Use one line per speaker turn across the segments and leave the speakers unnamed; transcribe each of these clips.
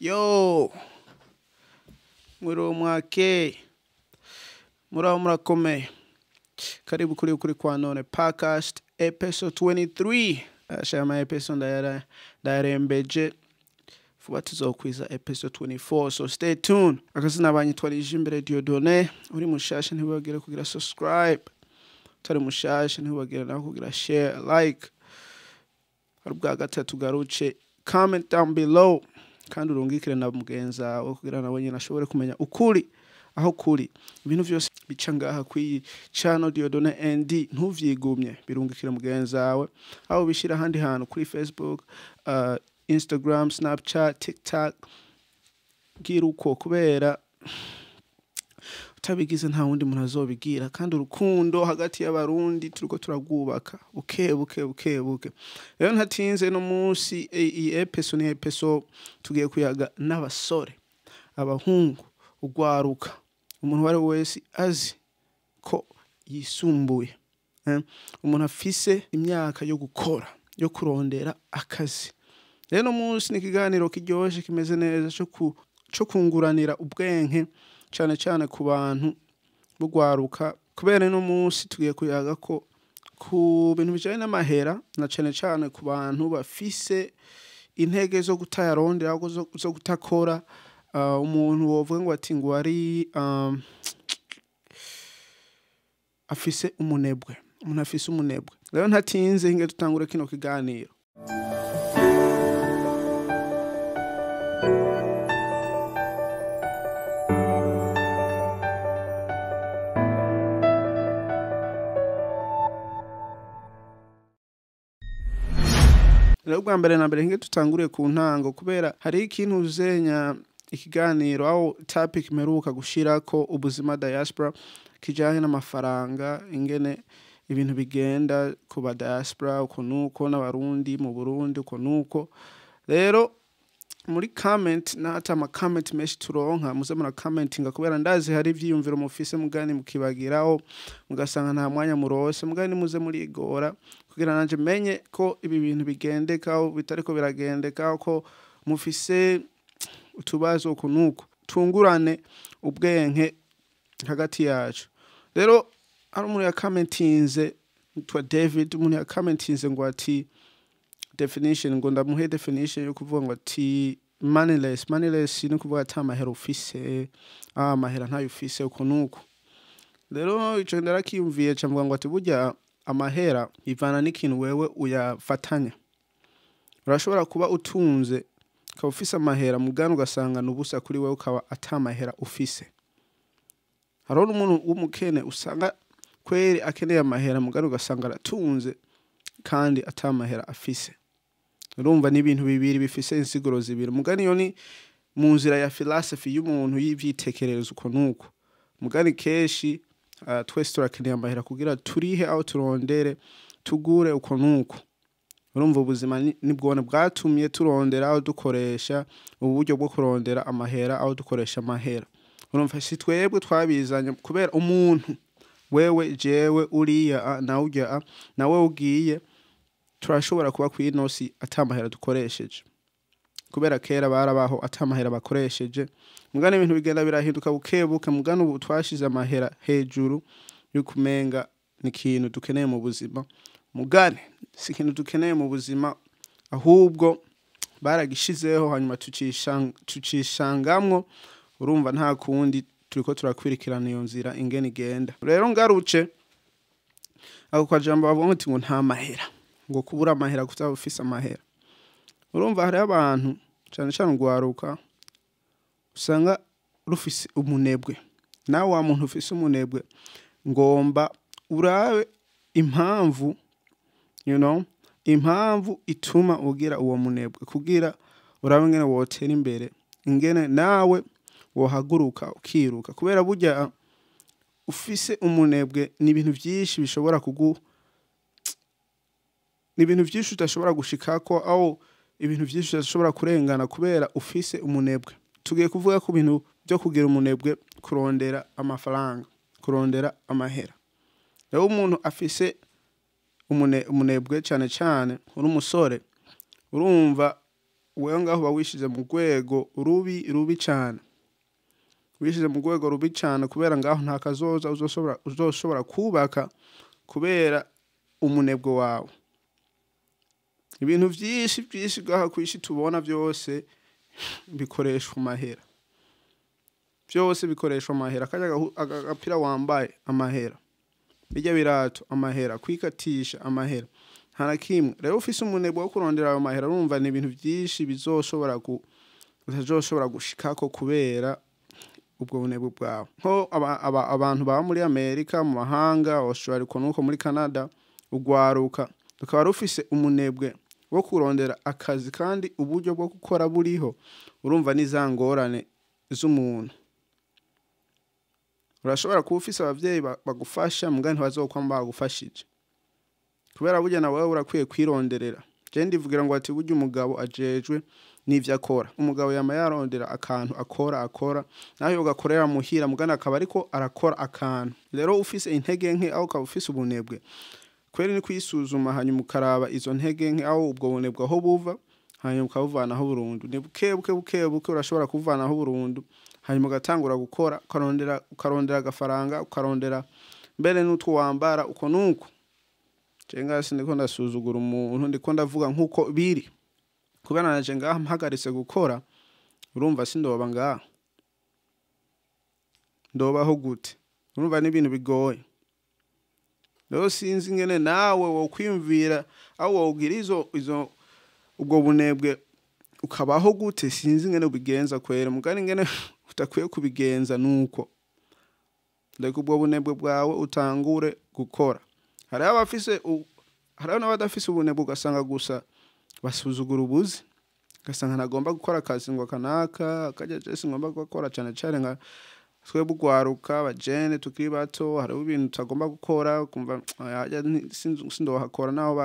Yo, mwiriwe mwakeye, muraho murakomeye. Karibu kuri Ukuri Kwa None podcast episode 23. Ashaya ama episode ndayarembeje. Vuba tuzokwiza episode 24, so stay tuned. Akazina banyitwa Nijimbere Dieudonné. Uri mushasha ntibagire kugira subscribe. Utari mushasha ntibagire naho kugira share, like. Hari ubwa gatatu garuce, comment down below kandi urungikire na mugenzi wawe kugira nawe nyine ashobore kumenya ukuri aho kuri. Ibintu vyose bica ngaha kuri channel Dieudonné ND, ntuvyigumye, birungikire mugenzi wawe aho bishira ahandi hantu kuri Facebook, Instagram, Snapchat, TikTok. Gira uko, kubera utabigize nta wundi muntu azobigira. Kandi urukundo hagati y'abarundi turiko turagwubaka buke buke buke buke. Rero ntatinze, no munsi iyi episode ni episode tugiye kuyaga n'abasore, abahungu, ugwaruka, umuntu uwo ari we wese azi ko yisumbuye, umuntu afise imyaka yo gukora, yo kurondera akazi. Rero no munsi ni ikiganiro kiryoshe kimeze neza co kunguranira ubwenge, cane cane ku bantu b'ugwaruka, kubera no munsi tugiye kuyaga ko ku bintu bijanye n'amahera, na cane cane ku bantu bafise intege zo kutayarondera, ahubwo zo kutakora. Umuntu wovuga ngo ati ngo ari, afise umunebwe, umuntu afise umunebwe. Rero ntatinze, hinge dutangure kino kiganiro. Rero bwa mbere na mbere hinge tutangure ku ntango, kubera hari ikintu uzenya ikiganiro aho topic meruka gushirako ubuzima diaspora kijanye n'amafaranga, ingene ibintu bigenda ku ba diaspora uko nuko, n'abarundi mu Burundi uko nuko. Rero muri comment, na hata ama comment menshi turonka, muze mura commentinga, kubera ndazi hari ivyiyumviro mufise mugani mukibagiraho, mugasanga nta mwanya murose, mugani muze murigora kugira nanje menye ko ibi bintu bigendeka aho bitariko biragendeka, ko mufise utubazo uko nuko, tungurane ubwenge hagati yacu. Rero hari umuntu yakomentinze twa David, umuntu yakomentinze ngo ati definition, ngo ndamuhe definition yo kuvuga ngo ati moneyless. Moneyless ni kuvuga ati amahera ufise, amahera ntayo ufise uko nuko. Rero ico ndarakiyumviye ca mvuga ngo ati burya amahera ivana n'ikintu wewe uyafatanya. Urashobora kuba utunze ukaba ufise amahera, mugani ugasanga n'ubusa kuri wewe, ukaba ata mahera ufise. Hariho n'umuntu w'umukene usanga kweri akeneye amahera, mugani ugasanga aratunze kandi ata mahera afise. Urumva ni ibintu bibiri bifise insiguro zibiri. Mugani iyo ni mu nzira ya philosophy y'umuntu y'ivyitekerezo uko nuko. Mugani kenshi, twese turakeneye amahera kugira turihe aho turondere, tugure uko nuko. Urumva ubuzima nibwone bwatumye turondera aho dukoresha uburyo bwo kurondera amahera, aho dukoresha amahera. Urumva si twebwe twabizanye, kubera umuntu wewe jewe uriya na urya nawe ugiye, turashobora kuba ku ino si ata mahera dukoresheje, kubera kera barabaho ata mahera bakoresheje. Mugani ibintu bigenda birahinduka buke buke, mugani ubu twashize amahera hejuru y'ukumenga ni ikintu dukeneye mu buzima. Mugani si ikintu dukeneye mu buzima, ahubwo baragishizeho hanyuma tucishangamwo. Urumva nta kundi turiko turakwirikirana iyo nzira ingene igenda. Rero ngaruce ako kajambo bavuga ngo nta mahera, ngo kubura amahera, kutaba ufise amahera. Urumva hari abantu cyane cyane ugwaruka usanga rufise umunebwe. Nawe wa muntu ufise umunebwe, ngomba urabe impamvu, impamvu ituma ugira uwo munebwe, kugira urabe ingene wotera imbere, ingene nawe wohaguruka ukiruka. Kubera burya ufise umunebwe ni ibintu byinshi bishobora kugu, ni ibintu byinshi udashobora gushikako, aho ibintu byinshi udashobora kurengana kubera ufise umunebwe. Tugiye kuvuga ku bintu byo kugira umunebwe, kurondera amafaranga, kurondera amahera. Rero umuntu afise umunebwe cyane cyane uri umusore, urumva Wewe ngaho uba wishize mu rwego rubi rubi cane, wishize mu rwego rubi cane, kubera ngaho nta kazoza uzoshobora kubaka kubera umunebwe wawe. Ibintu vyinshi vyinshi ngaha kw'isi tubona vyose bikoreshwa amahera, vyose bikoreshwa amahera. Karya agapira wambaye, amahera, birya birato, amahera, kwikatisha, amahera, nta na kimwe. Rero ufise umunebwe wo kurondera ayo mahera, urumva ni ibintu vyinshi bizoshobora utazoshobora gushikako kubera ubwo bunebwe bwawe. Nko abantu baba muri Amerika, mu mahanga, Australia, uko nuko muri Canada, ugwaruka rukaba rufise umunebwe wo kurondera akazi kandi uburyo bwo gukora buriho, urumva ni za ngorane z'umuntu. Urashobora kuba ufise abavyeyi bagufasha, muga ntibazokwama bagufashije, kubera burya nawe urakwiye kwironderera. Je ndivugira ngo ati burya umugabo ajejwe n'ivyo akora. Umugabo yama yarondera akantu akora, naho yogakorera muhira, mugana akaba ariko arakora akantu. Rero ufise intege nke aho ukaba ufise ubunebwe, kweri ni kwisuzuma, hanyuma ukaraba izo ntege nke aho ubwo bunebwe aho buva, hanyuma ukabuvanaho burundu. Ni buke buke buke buke urashobora kubuvanaho burundu, hanyuma ugatangura gukora, ukarondera agafaranga, ukarondera mbere n'utwo wambara, uko nuko. Je ngaha sindiko ndasuzugura umuntu, ndiko ndavuga nkuko biri, kubera naje ngaha mpagaritse gukora, urumva sindoba ngaha, ndobaho gute? Urumva ni ibintu bigoye. Rero sinzi ingene nawe wokwiyumvira aho wogira izo ubwo bunebwe ukabaho gute, sinzi ingene ubigenza kwera, mugani ingene utakwiye kubigenza nuko reka ubwo bunebwe bwawe utangure gukora. Hariho abafise hariho n'abadafise ubunebwe, ugasanga gusa basuzugura ubuzi, ugasanga ntagomba gukora akazi ngo kanaka kajya, je ngomba gukora. Cane cane nka twebwe ugwaruka, abajene tukiri bato, hariho ibintu tutagomba gukora, ukumva sindohakora naho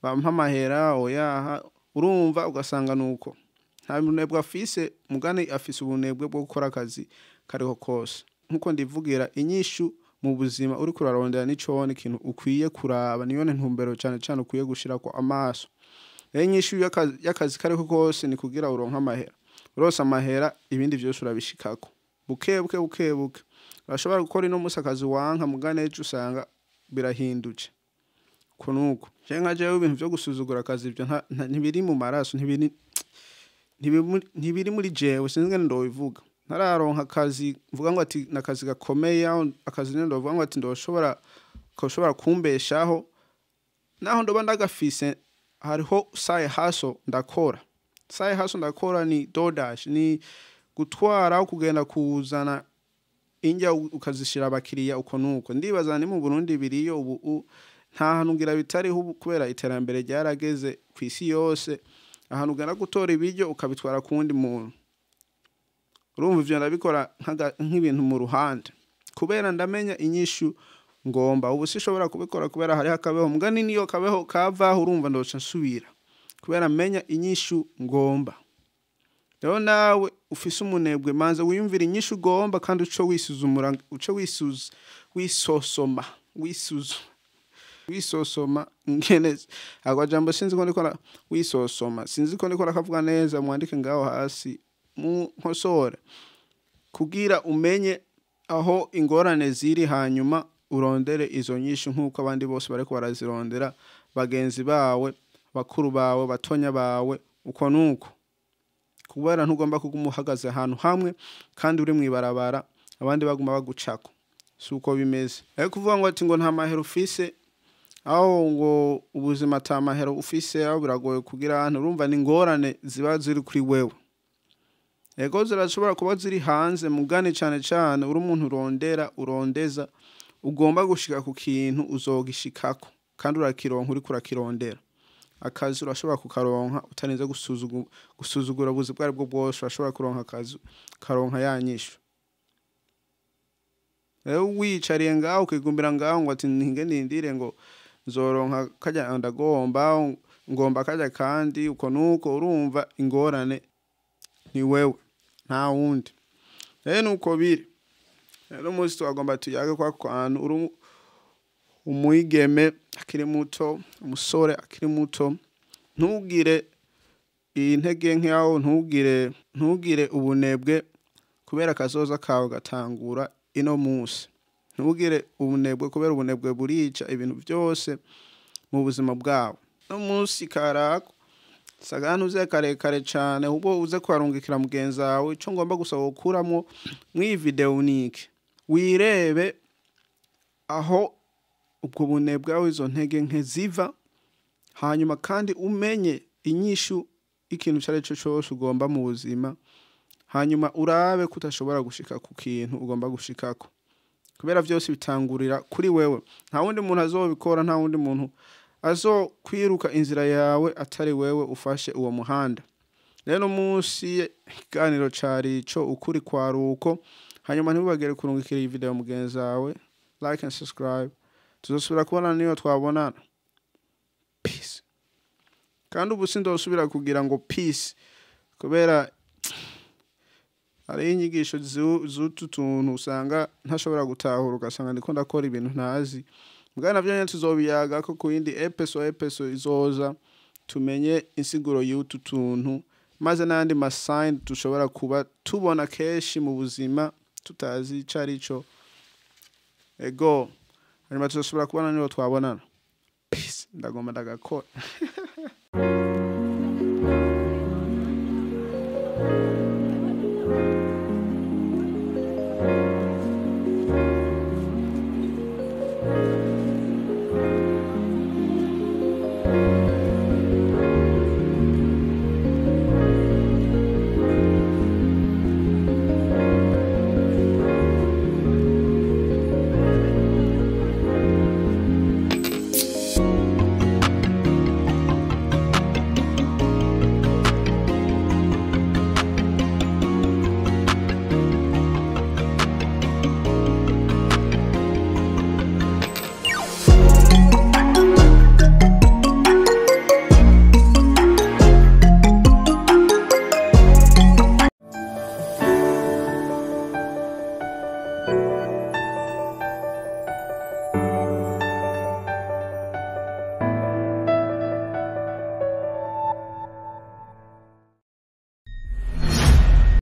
bampa amahera, oyaha. Urumva ugasanga nuko nta bunebwe afise, mugani afise ubunebwe bwo gukora akazi kariho kose. Nkuko ndivugira, inyishu mu buzima uriko urarondera nicone ikintu ukwiye kuraba, niyo ntumbero cane cane ukwiye gushirako amaso. Rero inyishu y'akazi kariho kose ni kugira uronke amahera. Uronse amahera, ibindi vyose urabishikako buke buke buke buke. Urashobora gukora ino musi akazi wanka, mugane ejo usanga birahindutse, uko nuko. Je nka jewe ibintu vyo gusuzugura akazi ivyo ntibiri mu maraso, ntibiri muri jewe, sinzi ingene ndobivuga. Ntararonka akazi mvuga ngo ati nakazi gakomeye, aho akazi nyene ndovuga ngo ati ndoshobora koshobora kumbeshaho, naho ndoba ndagafise, hariho side hustle ndakora. Side hustle ndakora ni DoorDash, ni gutwara aho kugenda kuzana indya ukazishira abakiriya, uko nuko. Ndibaza ni mu Burundi biriyo ubu, nta hantu ngira bitariho ubu, kubera iterambere ryarageze kw'isi yose, ahantu ugenda gutora ibiryo ukabitwara ku wundi muntu. Urumva ivyo ndabikora nk'ibintu mu ruhande, kubera ndamenya inyishu ngomba. Ubu sinshobora kubikora kubera hariho akabeho, mugani niyo kabeho kavaho, urumva ndoca nsubira, kubera menya inyishu ngomba. Rero nawe ufise umunebwe, manza wiyumvire inyishu ugomba, kandi uce wisuzumura, uce wisosoma, wisosoma ingene ako jambo, sinzi ko ndiko wisosoma, sinzi ko ndiko ndakavuga neza, mwandike ngaho hasi munkosore, kugira umenye aho ingorane ziri, hanyuma urondere izo nyishu nk'uko abandi bose bariko barazirondera, bagenzi bawe, bakuru bawe, batonya bawe, uko nuko. Kubera ntugomba kuguma uhagaze ahantu hamwe kandi uri mw'ibarabara, abandi baguma bagucako, si uko bimeze. Ariko kuvuga ngo ati ngo nta mahera ufise, aho ngo ubuzima ata mahera ufise, aho biragoye kugira ahantu, urumva ni ingorane ziba ziri kuri wewe. Ego zirashobora kuba ziri hanze, mugani cane cane uri umuntu urondera, urondeza, ugomba gushika ku kintu, uzogishikako kandi urakironka uriko urakirondera. Akazi urashobora kukaronka utarinze gusuzugura ubuzi bwo aribwo bwose, urashobora kuronka akazi, ukaronka ya nyishu. Rero wiyicariye ngaho, ukigumbira ngaho ngo ati ntinge nindire ngo nzoronka karya ndagomba, ngomba karya kandi uko nuko, urumva ingorane ni wewe nta wundi. Rero nuko biri. Rero umunsi twagomba tuyage kwa kantu, uri umwigeme akiri muto, umusore akiri muto, ntugire Intege nkeho, ntugire ubunebwe, kubera akazoza kawe gatangura ino munsi. Ntugire ubunebwe, kubera ubunebwe burica ibintu byose mu buzima bwawe. No munsi karako sagana uze karekare cane, ahubwo uze kuharungikira mugenzi wawe. Ico ngomba gusa gukuramwo mw'iyi video niki: wirebe aho ubwo bunebwe, aho izo ntege nke ziva, hanyuma kandi umenye inyishu ikintu icyo ari cyo cyose ugomba mu buzima, hanyuma urabe ko udashobora gushika ku kintu ugomba gushikako, kubera byose bitangurira kuri wewe. Nta wundi muntu azobikora, nta wundi muntu azokwiruka inzira yawe atari wewe ufashe uwo muhanda. Rero munsi ikiganiro cari ico, ukuri kwaruko. Hanyuma ntibibagire kurungikira iyi video mugenzi wawe, like and subscribe. Tuzosubira kubonana niyo twabonana. Peace. Kandi ubu sindosubira kugira ngo peace, kubera hariho inyigisho z'utu tuntu usanga ntashobora gutahura, ugasanga ndiko ndakora ibintu ntazi. Mugabo navyo nyene tuzobiyagako ku yindi episode izoza, tumenye insiguro y'utu tuntu, maze n'ayandi ma sign dushobora kuba tubona kenshi mu buzima tutazi ico ari cyo. Ego, hanyuma tuzosubira kubona niyo twabonana. Peace. Ndagomba ndagakora.